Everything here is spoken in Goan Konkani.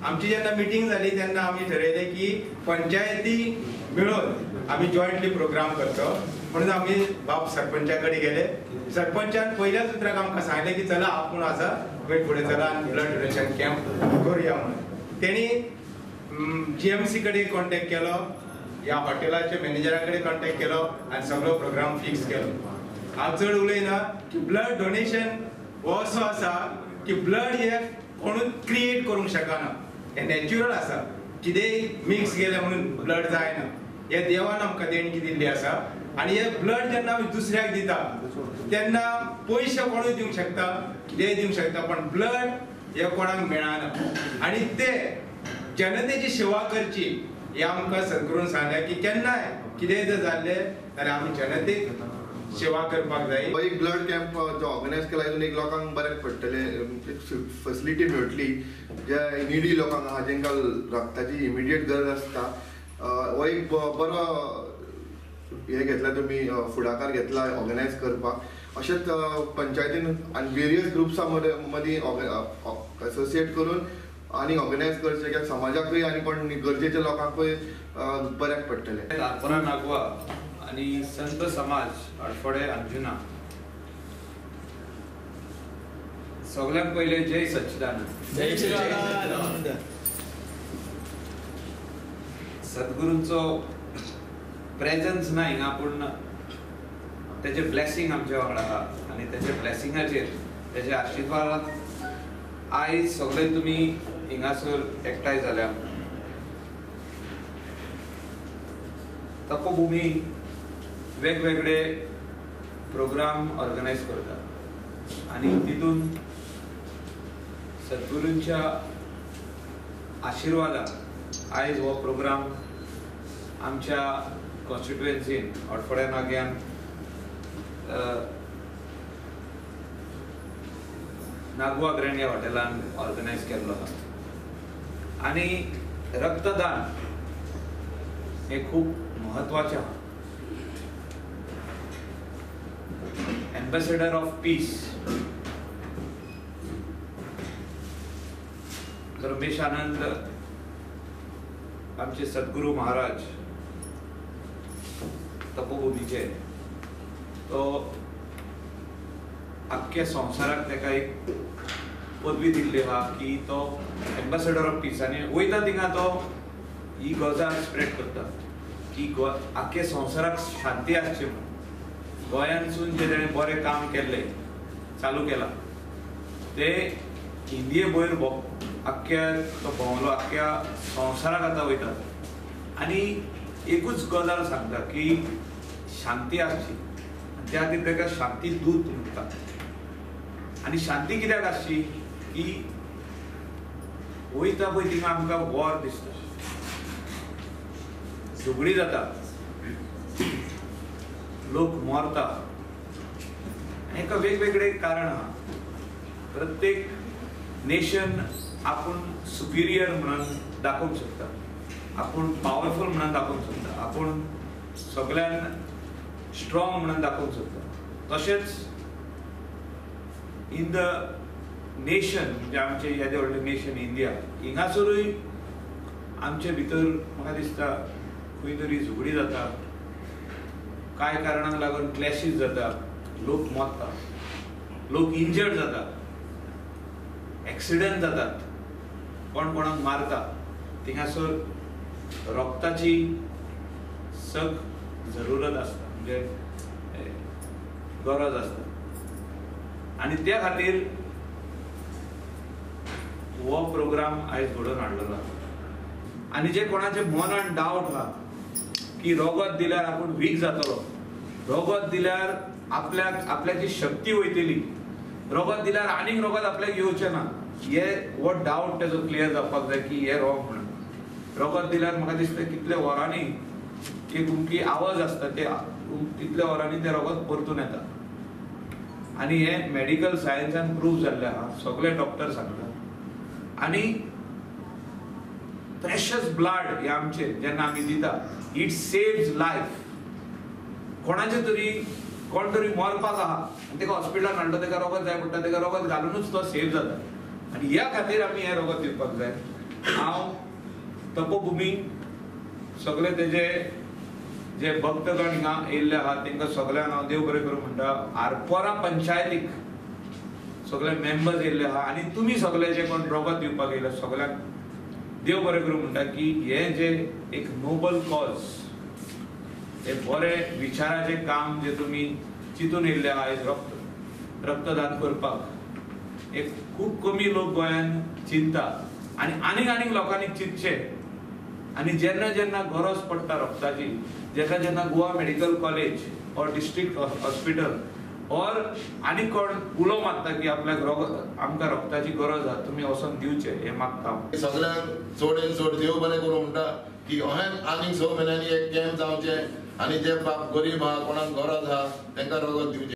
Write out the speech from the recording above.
आमची जेन्ना मिटींग जाली तेन्ना आमी ठरयलें की पंचायती मिळून आमी जॉयंटली प्रोग्राम करचो म्हणून आमी बाब सरपंचा कडेन गेले. सरपंचान पयल्याच उतराक आमकां सांगलें की चला आपूण आसा तुमी फुडें चला आनी ब्लड डोनेशन कॅम्प करुया म्हणून. तेणी GMC कडेन कॉन्टेक्ट केलो, ह्या हॉटेलाच्या मॅनेजरा कडेन कॉन्टेक्ट केलो आनी सगळो प्रोग्राम फिक्स केलो. हांव चड उलयना की ब्लड डोनेशन हो असो आसा की ब्लड हे कोणूच क्रिएट करूंक शकना, हें नॅचुरल आसा. कितेंय मिक्स केलें म्हणून ब्लड जायना, हे देवान आमकां देणगी दिल्ली आसा. आनी हे ब्लड जेन्ना आमी दुसऱ्याक दिता तेन्ना पयशे कोणूय दिवंक शकता, कितेंय दिवंक शकता, पण ब्लड हे कोणाक मेळना. आनी ते जनतेची सेवा करची हे आमकां सद्गुरून सांगलें की केन्नाय कितेंय जर जाल्लें जाल्यार आमी जनतेक सेवा करपाक जाय. एक ब्लड कॅम्प जो ऑर्गनायज केला हितून एक लोकांक बऱ्याक पडटलें, एक फेसिलिटी मेळटली ज्या निडी लोकांक आहा जेंकां रक्ताची इमिडिएट गरज आसता. हो एक बरो हे घेतला तुमी, फुडाकार घेतला ऑर्गनायज करपाक. अशेंच पंचायतीन आनी वेरियस ग्रुप्सां मदीं एसोसिएट करून आनी ऑर्गनायज करचें कित्याक समाजाकूय आनी कोण गरजेच्या लोकांकूय बऱ्याक पडटलें. आरपोरा नागवा आनी संत समाज अडफडे अंजुना सगळ्यांत पयले जय सच्चिदानंद. जय सच्चिदानंद. सद्गुरूंचो प्रेजन्स ना हिंगा, पूण तेजे ब्लेसिंग आमच्या वांगडा आहा आनी तेजे ब्लेसिंगाचेर तेजे आशिर्वादान आयज सगळे तुमी हिंगासर एकठांय जाल्या. तपोभूमी वेगवेगळे प्रोग्राम ऑर्गनायज करता आनी तितून सद्गुरूंच्या आशिर्वादान आयज हो प्रोग्राम आमच्या कॉन्स्टिट्युएन्सीन अडफड्या नाग्यान नागवा ग्रँड ह्या हॉटेलान ऑर्गनायज केल्लो आसा. आनी रक्तदान हें खूब म्हत्वाचें आसा. एम्बेसेडर ऑफ पीस रमेशानंद आमचे सद्गुरू महाराज तपोभूमीचे, तो आख्ख्या संवसाराक ताका एक पदवी दिल्ली आहा की तो एम्बेसेडर ऑफ पीस. आनी वयता थिंगा तो ही गजाल स्प्रेड करता की आख्ख्या संवसाराक शांती आसची म्हणून. गोंयांतसून जे ताणें बरें काम केल्लें चालू केलां तें इंडिये वयर आख्ख्या तो भोंवलो, आख्ख्या संवसाराक आतां वयता. आनी एकूच गजाल सांगता की शांती आसची, त्या खातीर ताका शांती दूत म्हणटा. आनी शांती कित्याक आसची की वयता पळय थिंगा आमकां वॉर दिसता, झगडी जाता, लोक मरता. हाका वेगवेगळे कारण आहा. प्रत्येक नेशन आपूण सुपिरियर म्हणून दाखोवंक शकता, आपूण पावरफूल म्हणून दाखोवंक शकता, आपूण सगळ्यांक स्ट्रॉंग म्हणून दाखोवंक शकता. तशेंच इन the nation म्हणजे आमचे येदें व्हडलें नेशन इंडिया, हिंगासरूय आमचे भितर म्हाका दिसता खंय तरी झगडी जाता, कांय कारणांक लागून क्लॅशीस जाता, लोक मरता, लोक इंजर्ड जाता, एक्सिडंट जातात, कोण कोणाक मारता. थिंगासर रक्ताची सग जरुरत आसता, म्हणजे गरज आसता. आनी त्या खातीर हो प्रोग्राम आयज घडोवन हाडलेलो आसा. आनी जे कोणाचे मनान डावट आहा की रगत दिल्यार आपूण वीक जातलो, रगत दिल्यार आपल्याक आपल्याची शक्ती वयतली, रगत दिल्यार आनीक रगत आपल्याक येवचें ना, हे हो डावट तेजो क्लियर जावपाक जाय की हे रॉंग म्हणून. रगत दिल्यार म्हाका दिसता कितल्या वरांनी एक उमकी आवाज आसता, ते तितल्या वरांनी तें रगत परतून येता. आनी हे मेडिकल सायन्सान प्रूव जाल्लें आहा, सगळे डॉक्टर सांगता. आनी प्रेशस ब्लड हे आमचे जेन्ना आमी दिता, it saves life. कोणाचे तरी कोण तरी मरपाक आहा आनी ताका हॉस्पिटलान हाडलो, ताका रगत जाय पडटा, ताका रगत घालुनूच तो सेव जाता. आनी ह्या खातीर आमी हें रगत दिवपाक जाय. हांव तपोभुमी सगळे तेजे जे भक्तगण हिंगा येयल्ले आहा तांकां सगळ्यांक हांव देव बरें करूं म्हणटा. आरपोरा पंचायतीक सगळे मेंबर्स येयल्ले आहा आनी तुमी सगळे जे कोण रगत दिवपाक येयले सगळ्यांक देव बरें करूं म्हणटा की हें जे एक नोबल कॉज, हे बरे विचाराचें काम जे तुमी चिंतून येयल्ले आहा आयज रक्तदान करपाक, एक खूब कमी लोक गोंयान चिंता आनी आनीक आनीक लोकांनी चिंतचें. आनी जेन्ना जेन्ना गरज पडटा रक्ताची, जेन्ना जेन्ना Goa medical college or district hospital or आनी कोण उलो मारता की आपल्याक रगत, आमकां रक्ताची गरज आसा, तुमी वचोन दिवचें हें मागता हांव. सगळ्यांक चड चड देव बरें करूं म्हणटा की अहें आनीक 6 म्हयन्यांनी एक कॅम्प जावचें आनी जे गरीब आहा, कोणाक गरज आहा तांकां रगत दिवचें.